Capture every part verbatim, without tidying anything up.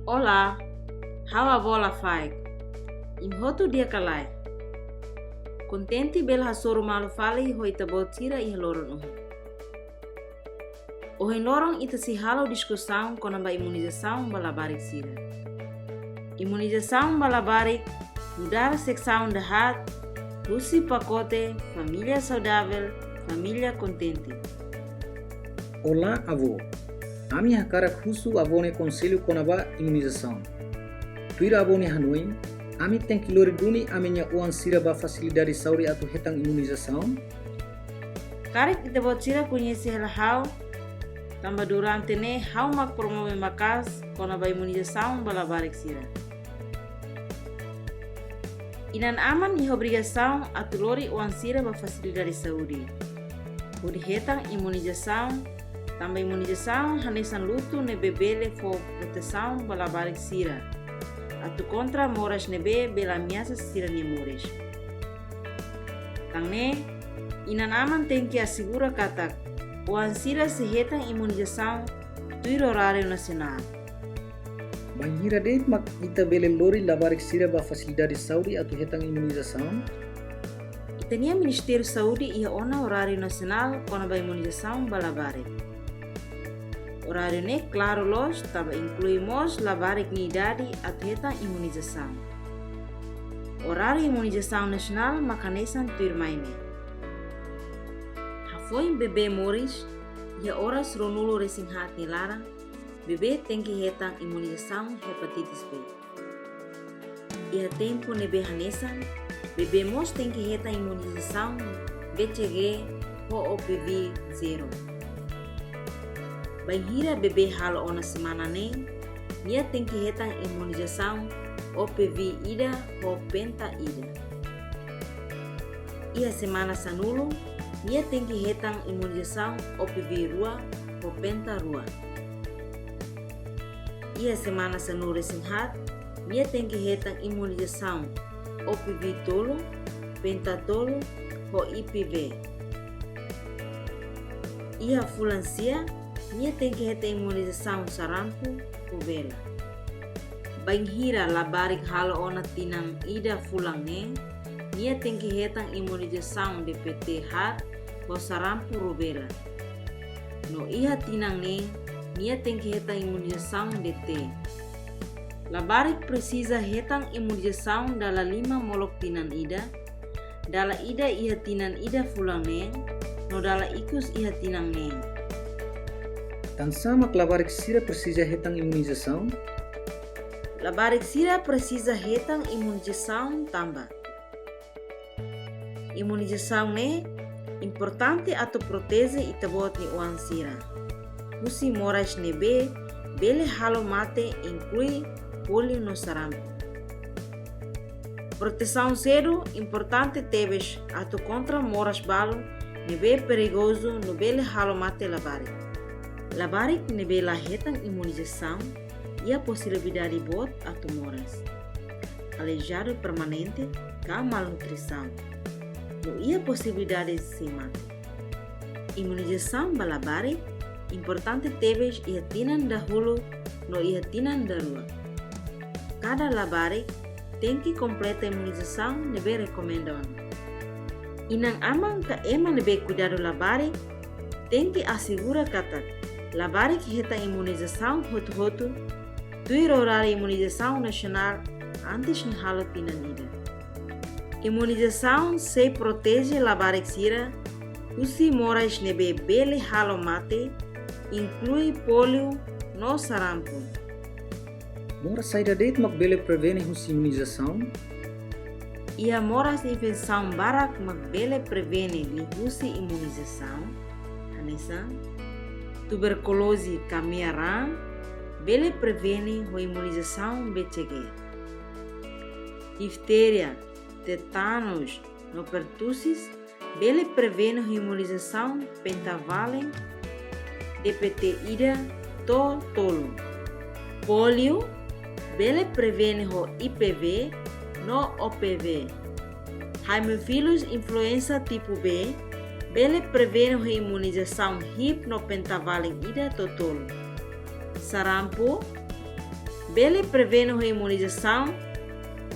Olá, ha'u avó Lafaek. Imi hotu di'ak ka lae? Kontente bele hasoru malu fali ho ita-boot sira iha loron ohin. Ohin loron ita sei halo diskusaun kona-ba imunizasaun ba labarik sira. Imunizasaun ba labarik nu'udar seksaun dahaat husi pakote Família Saudável, Família Kontente. Olá, avó. Ami hakarak husu avó nia konsellu kona-ba imunizasaun. Tuir avó nia hanoin, ami tenke lori duni ami-nia oan sira ba fasilidade saúde atu hetan imunizasaun? Karik ita-boot sira koñese hela ha'u, tanba durante ne'e ha'u mak promove maka'as kona-ba imunizasaun ba labarik sira. Inan-aman iha obrigasaun atu lori oan sira ba fasilidade saúde hodi hetan imunizasaun, tanba imunizasaun hanesan lutu ne'ebé bele fó protesaun ba labarik sira atu kontra moras ne'ebé bele ameasa sira-nia moris. Tan ne'e, inan-aman tenke asegura katak oan sira sei hetan imunizasaun tuir oráriu nasionál. Bainhira de'it mak ita bele lori labarik sira ba fasilidade saúde atu hetan imunizasaun? Ita-nia Ministériu Saúde iha ona oráriu nasionál kona-ba imunizasaun ba labarik. Oráriu ne'e klaru loos, tanba inklui mós labarik nia idade atu hetan imunizasaun. Oráriu imunizasaun nasionál mak hanesan tuirmai ne'e. Hafoin bebé moris, iha oras ruanulu-resin-haat nia laran, bebé tenke hetan imunizasaun hepatitis B. Iha tempu ne'ebé hanesan, bebé mós tenke hetan imunizasaun B C G ho O P V zero. Bainhira bebé halo ona semana neen, nia tenke hetan imunizasaun O P V ida ho penta ida. Iha semana sanulu, nia tenke hetan imunizasaun O P V rua ho penta rua. Iha semana sanulu-resin-haat, nia tenke hetan imunizasaun O P V tolu, penta tolu ho I P V. Iha fulan sia, nia tenke hetan imunizasaun sarampu, rubéola. Bainhira labarik halo ona tinan ida fulan neen, nia tenke hetan imunizasaun D P T haat ho sarampu, rubéola. No iha tinan neen, nia tenke hetan imunizasaun D T. Labarik presiza hetan imunizasaun dala lima molok tinan ida, dala ida iha tinan ida fulan neen, no dala ikus iha tinan neen. Tansá mak labarik sira presiza hetan imunizasaun? Labarik sira presiza hetan imunizasaun tanba imunizasaun ne'e importante atu proteje ita-boot nia oan sira husi moras ne'ebé bele halo mate, inklui póliu no sarampu. Protesaun sedu importante tebes atu kontra moras balu ne'ebé perigozu no bele halo mate labarik. Labarik ne'ebé la hetan imunizasaun iha posibilidade boot atu moras, aleijadu permanente ka malnutrisaun, no iha posibilidade sei mate. Imunizasaun ba labarik importante tebes iha tinan dahuluk no iha tinan daruak. Kada labarik tenke kompleta imunizasaun ne'ebé rekomenda ona. Inan-aman ka ema ne'ebé kuidadu labarik tenke asegura katak labarik hetan imunizasaun hotu-hotu tuir oráriu imunizasaun nasionál antes nia halo tinan ida. Imunizasaun sei proteje labarik sira husi moras ne'ebé bele halo mate, inklui póliu no sarampu. Moras saida de'it mak bele prevene husi imunizasaun? Iha moras infesaun barak mak bele prevene liuhusi imunizasaun, hanesan tuberkuloze ka me'ar-raan, bele prevene ho imunizasaun B C G. Difteria, tétanus no pertussis bele prevene ho imunizasaun pentavalent D P T ida to'o tolu. Póliu bele prevene ho I P V no O P V. Haemophilus influenza tipu B bele prevene ho imunizasaun H I V no pentavalent ida to'o tolu. Sarampu bele prevene ho imunizasaun,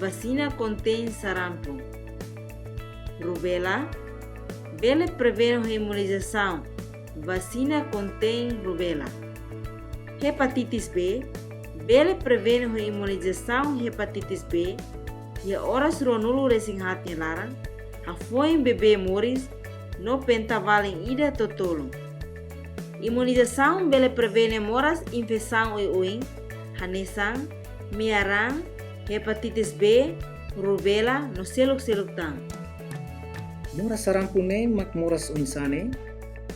vasina kontein sarampu. Rubela bele prevene ho imunizasaun, vasina kontein rubela. Hepatitis B bele prevene ho imunizasaun hepatitis B iha oras ruanulu resin haat nia laran, hafoin bebé moris no pentavalin ida to'o tolu. Imunizasaun bele prevene moras infesaun oioin, hanesan me'ar-raan, hepatitis B, rubela no seluk-seluk tan. Moras sarampu ne'e mak moras oinsá ne'e?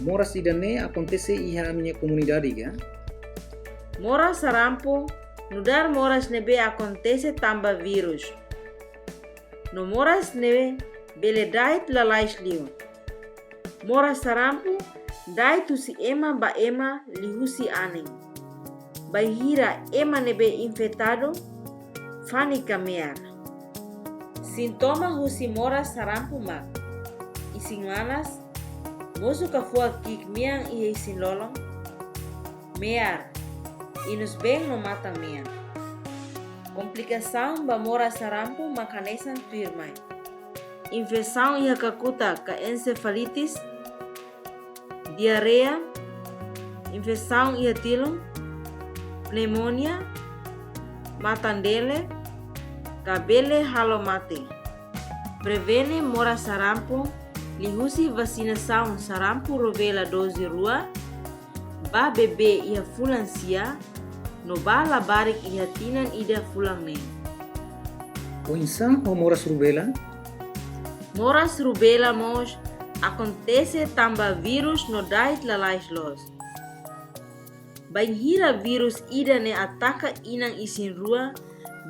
Moras ida-ne'e akontese iha ami-nia komunidade ka? Moras sarampu nu'udar moras ne'ebé akontese tanba vírus. No moras ne'e bele da'et lalais liu. Moras sarampu da'et husi ema ba ema liuhusi anin. Bainhira ema ne'ebé infetadu fani ka me'ar. Sintoma husi moras sarampu mak: isin-manas, mosu ka fuak ki'ik mean iha isin-lolon, me'ar, inus-been no matan-mean. Komplikasaun ba moras sarampu mak hanesan tuirmai: infesaun iha kakutak ka ensefalitis, diarreia, infesaun iha tilun, pneumonia, matan-dele, ka bele halo mate. Prevene moras sarampu liuhusi vasinasaun sarampu rubela doze rua ba bebé iha fulan sia no ba labarik iha tinan ida fulan neen. Oinsá ho moras rubela? Moras rubela mós akontese tanba vírus no da'et lalais loos. Bainhira vírus ida-ne'e ataka inan isin-rua,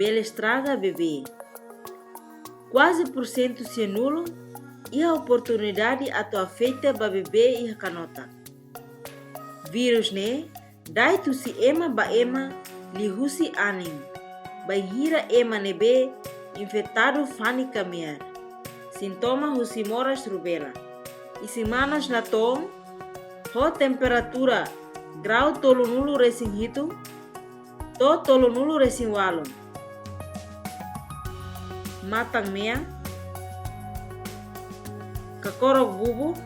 bele estraga bebé. Kuaze pursentu sianulu iha oportunidade atu afeta ba bebé iha kanotak. Vírus ne'e da'et husi ema ba ema liuhusi anin, bainhira ema ne'ebé infetadu fani ka me'ar. Sintoma husi moras rubela: isin-manas natoon ho temperatura grau tolunulu resin hitu to'o tolunulu resin walu. Matan-mean, kakorok bubuk,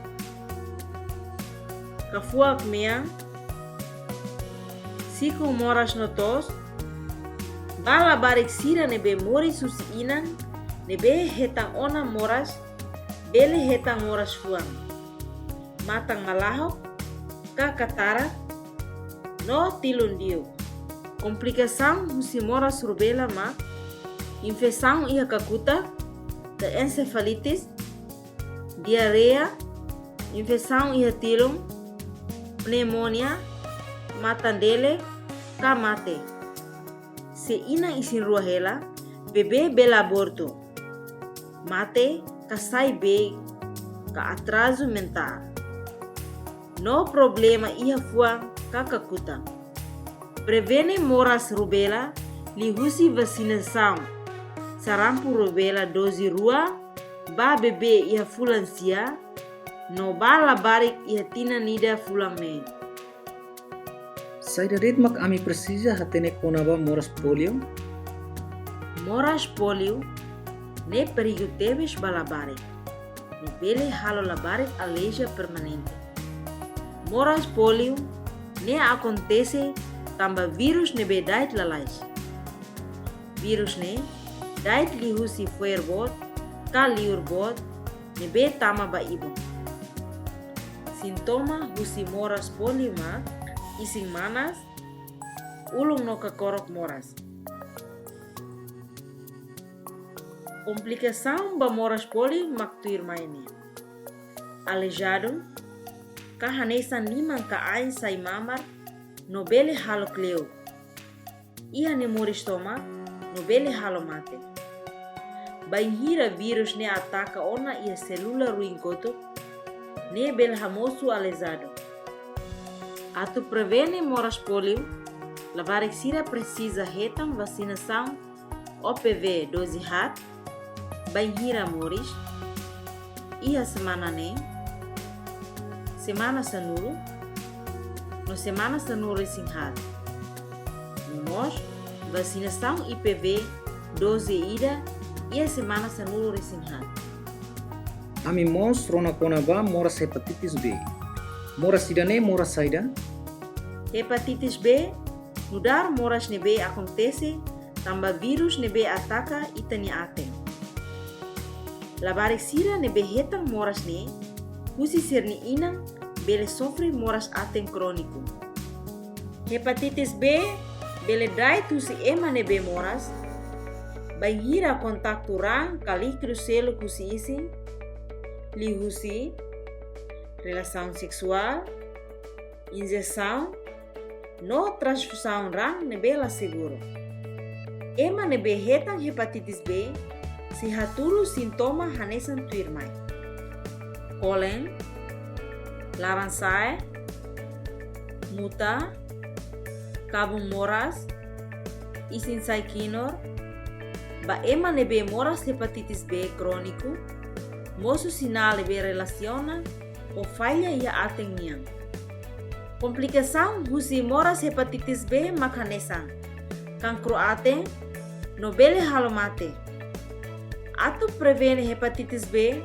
kafuak mean, sikun moras no toos, ba labarik sira ne'ebé moris husi inan ne'ebé hetan ona moras, bele hetan moras fuan, matan malahok ka katarak, no tilun diuk. Komplikasaun husi moras rubela mak: infesaun iha kakutak ka ensefalitis, diarreia, infesaun iha tilun, pneumonia, matan-dele, ka mate. Se inan isin-rua hela, bebé bele abortu, mate ka sai beik, ka atrazu mentál, no problema iha fuan ka kakutak. Prevene moras rubela liuhusi vasinasaun sarampu rubela doze rua ba bebé iha fulan sia no ba labarik iha tinan ida fulan neen. Saida de'it mak ami presiza hatene kona-ba moras pólio? Moras pólio ne'e perigu tebes ba labarik, no bele halo labarik aleija permanente. Moras pólio ne'e akontese tanba vírus ne'ebé da'et lalais. Vírus ne'e da'et liuhusi fo'er boot ka liur boot ne'ebé tama ba ibun. Sintoma husi moras pólio mak: isin-manas, ulun no kakorok moras. Komplikasaun ba moras pólio mak tuirmai ne'e: aleijadu, ka hanesan liman ka ain sai mamar no bele halo kle'uk. Iha ne'e moris tomak no bele halo mate. Bainhira vírus ne'e ataka ona iha sélula ruin kotuk, ne'e bele hamosu aleijadu. Atu prevene moras pólio, labarik sira presiza hetan vasinasaun O P V doze haat, bainhira moris, iha semana neen, semana sanulu, no semana sanulu resin haat. No mós, Vasinasaun I P V doze ida iha semana sanulu-resin-haat. Ami mós rona kona-ba moras hepatitis B. Moras ida-ne'e moras saida? Hepatitis B nu'udar moras ne'ebé akontese tanba vírus ne'ebé ataka ita-nia aten. Labarik sira ne'ebé hetan moras ne'e husi sira-nia inan bele sofre moras aten króniku. Hepatitis B bele da'et husi ema ne'ebé moras bainhira kontaktu raan ka líkidu seluk husi isin, liuhusi relasaun seksuál, injesaun no transfuzaun raan ne'ebé la seguru. Ema ne'ebé hetan hepatitis B sei hatudu sintoma hanesan tuirmai: kolen, laran-sa'e, muta, kabun moras, isin sai kinur. Ba ema ne'ebé moras hepatitis B króniku, mosu sinál ne'ebé relasiona ho falla iha aten nian. Komplikasaun husi moras hepatitis B mak hanesan kankru aten no bele halo mate. Atu prevene hepatitis B,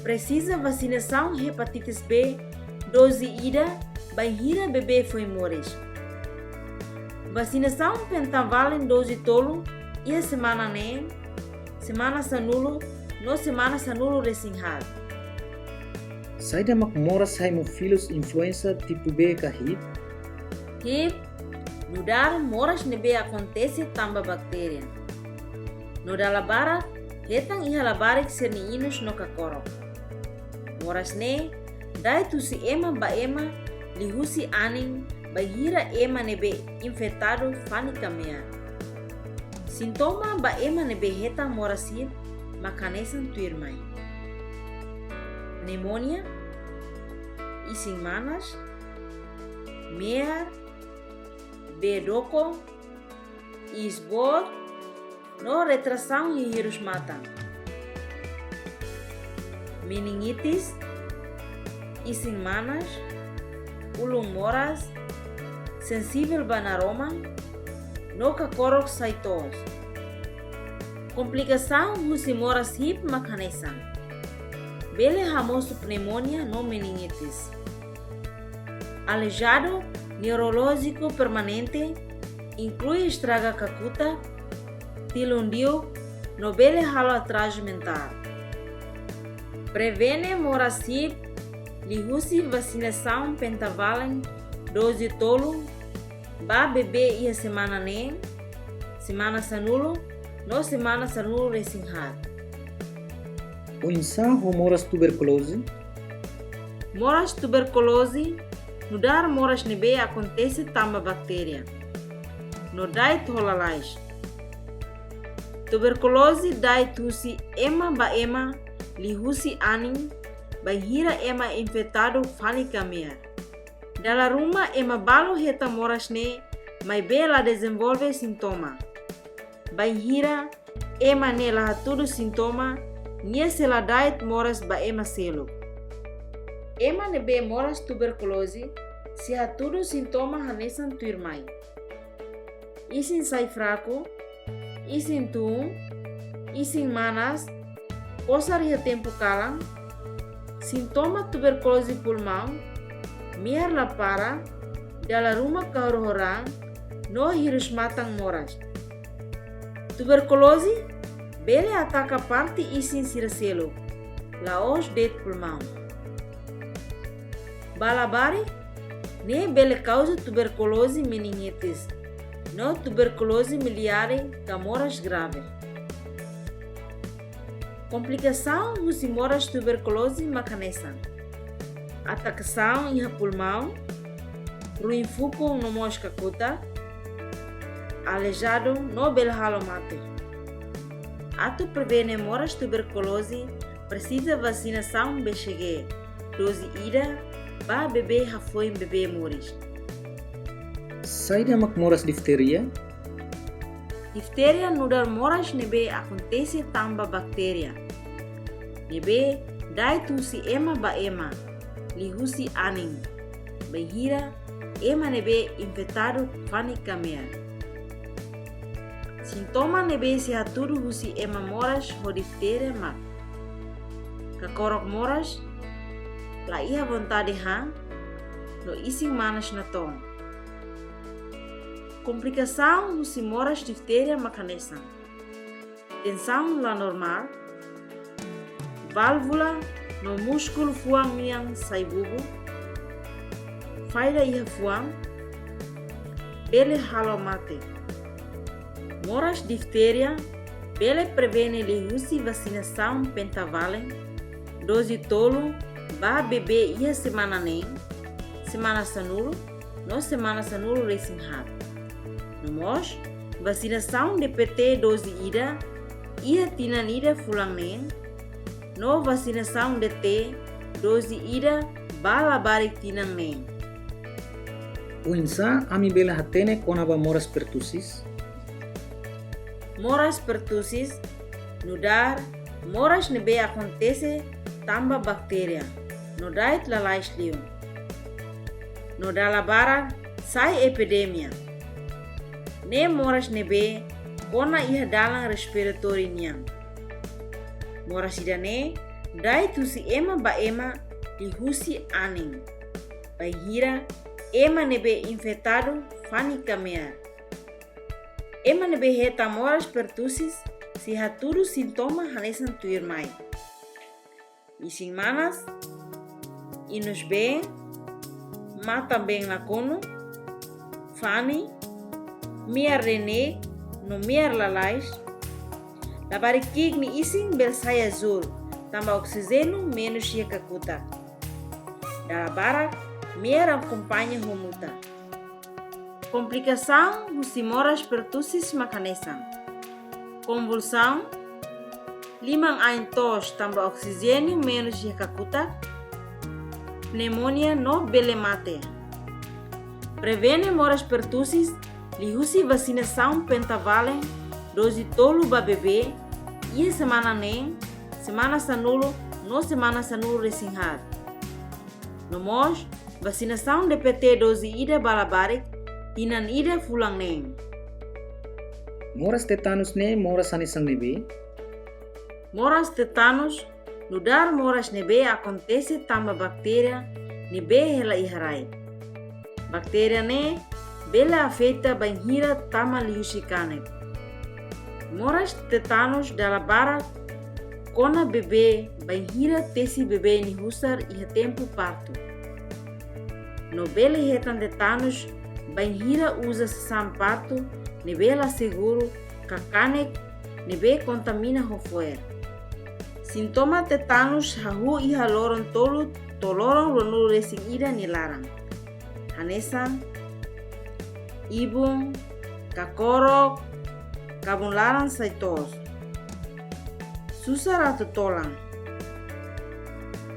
presiza vasinasaun hepatitis B doze ida bainhira bebé foin moris. Vasinasaun pentavalen doze tolu iha semana neen, semana sanulu no semana sanulu-resin-haat. Saida mak moras Haemophilus influenza tipu B ka Hib? Hib nu'udar moras ne'ebé akontese tanba baktéria. No dala barak hetan iha labarik sira-nia inus no kakorok. Moras ne'e da'et husi ema ba ema liuhusi anin bainhira ema ne'ebé infetadu fani kamear. Sintoma ba ema ne'ebé hetan moras Hib mak hanesan tuirmai: pneumonia, isin manas, mear, bee doko, iis boot no retrasaun iha hirus-matan. Meningitis, isin manas, ulun moras, sensivel ba naroman no kakorok sai toos. Komplikasaun husi moras Hib mak hanesan: bele hamosu pneumonia no meningitis. Aleijadu neurolójiku permanente inklui estraga kakutak, tilun diuk no bele halo atrazu mentál. Prevene moras Hib liuhusi vasinasaun pentavalen doze tolu ba bebé iha semana neen, semana sanulu no semana sanulu-resin-haat. Oinsá ho moras tuberkuloze? Moras tuberkuloze nu'udar moras ne'ebé akontese tanba baktéria no da'et ho lalais. Tuberkuloze da'et husi ema ba ema liuhusi anin bainhira ema infetadu fani kamear. Dala ruma ema balu hetan moras ne'e maibé la dezenvolve sintoma. Bainhira ema ne'e la hatudu sintoma, nia sei la da'et moras ba ema seluk. Ema ne'ebé moras tuberkuloze sei hatudu sintoma hanesan tuirmai: isin sai fraku, isin tun, isin manas, kosar iha tempu kalan, sintoma tuberkuloze pulmaun, mear la para, dala ruma kahur ho raan, no hirus-matan moras. Tuberkuloze bele ataka parte isin sira seluk, la'ós de'it pulmaun. Ba labarik ne'e bele kauza tuberkuloze meningitis no tuberkuloze miliare ka moras grave. Komplikasaun husi moras tuberkuloze mak hanesan: atakasaun iha pulmaun, ruin fukun no mós kakutak, aleijadu no bele halo mate. Atu prevene moras tuberkuloze, presiza vasinasaun B C G doze ida ba bebé hafoin bebé moris. Saida mak moras difteria? Difteria nu'udar moras ne'ebé akontese tanba baktéria, ne'ebé da'et husi ema ba ema liuhusi anin bainhira ema ne'ebé infetadu fani kamear. Sintoma ne'ebé sei hatudu husi ema moras ho difteria mak: kakorok moras, la iha vontade han, no isin manas natoon. Komplikasaun husi moras difteria mak hanesan: tensaun la normál, válvula no múskulu fuan nian sai bubu, falla iha fuan, bele halo mate. Moras difteria bele prevene liuhusi vasinasaun pentavalen, doze tolu ba bebé iha semana neen, semana sanulu, no semana sanulu-resin-haat. No mós vasinasaun D P T doze ida iha tinan ida fulan neen, no vasinasaun D T doze ida ba labarik tinan neen. Oinsá ami bele hatene kona-ba moras pertusis? Moras pertusis nu'udar moras ne'ebé akontese tanba baktéria no da'et lalais liu, no dala barak sai epidemia. Ne'e moras ne'ebé kona iha dalan respiratóriu nian. Moras ida-ne'e da'et husi ema ba ema liuhusi anin, bainhira ema ne'ebé infetadu fani ka me'ar. Ema ne'ebé hetan moras pertusis sei hatudu sintoma hanesan tuirmai: isin manas, inus been, matan-been nakonu, fani, me'ar neineik no me'ar lalais. Labarik ki'ik nia isin bele sai azúl tanba oksijéniu menus iha kakutak. Dala barak me'ar akompaña ho muta. Komplikasaun husi moras pertusis mak hanesan: konvulsaun, liman-ain toos tanba oksijéniu menus iha kakutak, pneumonia no bele mate. Prevene moras pertusis liuhusi vasinasaun pentavalen doze tolu ba bebé iha semana neen, semana sanulu no semana sanulu-resin-haat. No mós vasinasaun D P T doze ida ba labarik tinan ida fulan neen. Moras tetanus ne'e moras hanesan ne'ebé? Moras tetanus nu'udar moras ne'ebé akontese tanba baktéria ne'ebé hela iha rai. Baktéria ne'e bele afeta bainhira tama liuhusi kanek. Moras tetanus dala barak kona bebé bainhira tesi bebé nia husar iha tempu partu. No bele hetan tetanus bainhira uza sasán partu ne'ebé la seguru ka kanek ne'ebé kontamina ho fo'er. Sintoma tetanus hahú iha loron tolu to'o loron ruanulu-resin-ida nia laran, hanesan: ibun, kakorok, kabun laran sai toos, susar atu tolan,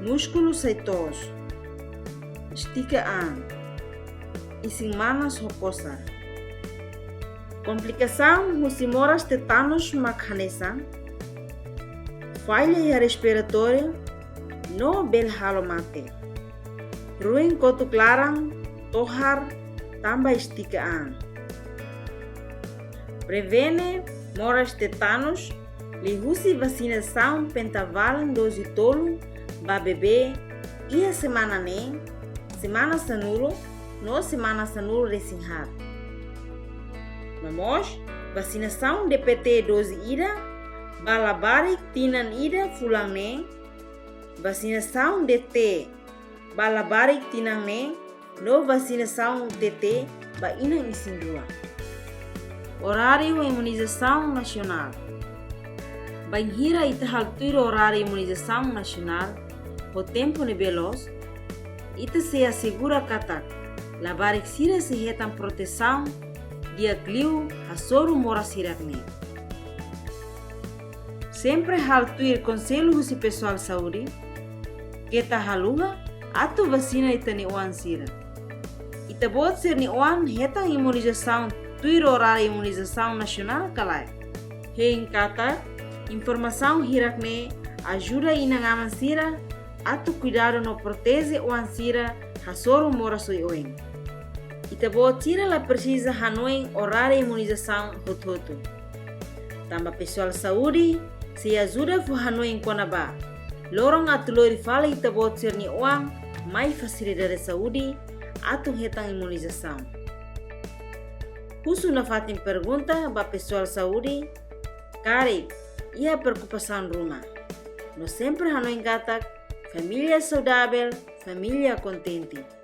múskulu sai toos, estika an, isin manas ho kosar. Komplikasaun husi moras tetanus mak hanesan: falla iha respiratóriu no bele halo mate. Ruin kotuk laran, tohar tanba estika an. Prevene moras tetanus liuhusi vasinasaun pentavalen doze tolu ba bebé iha semana neen, semana sanulu no semana sanulu-resin-haat. No mós vasinasaun D P T doze ida ba labarik tinan ida fulan neen, vasinasaun D T ba labarik tinan neen, no vasinasaun T T ba inan isin-rua. Oráriu imunizasaun nasionál. Bainhira ita halo tuir oráriu imunizasaun nasionál ho tempu ne'ebé loos, ita sei asegura katak labarik sira sei hetan protesaun di'ak liu hasoru moras hirak-ne'e. Sempre halo tuir konsellu husi pesoál saúde, keta haluha atu vasina ita-nia oan sira. Ita-boot sira-nia oan hetan imunizasaun tuir oráriu imunizasaun nasionál ka lae? Hein katak informasaun hirak-ne'e ajuda inan-aman sira atu kuidadu no proteje oan sira hasoru moras oioin. Ita-boot sira la presiza hanoin oráriu imunizasaun hotu-hotu. Tanba pesoál saúde sei ajuda fó hanoin kona-ba loron atu lori fali ita-boot sira-nia oan mai fasilidade saúde atu hetan imunizasaun. Husu nafatin pergunta ba pesoál saúde karik iha preokupasaun ruma. No sempre hanoin katak família saudavel, família kontente.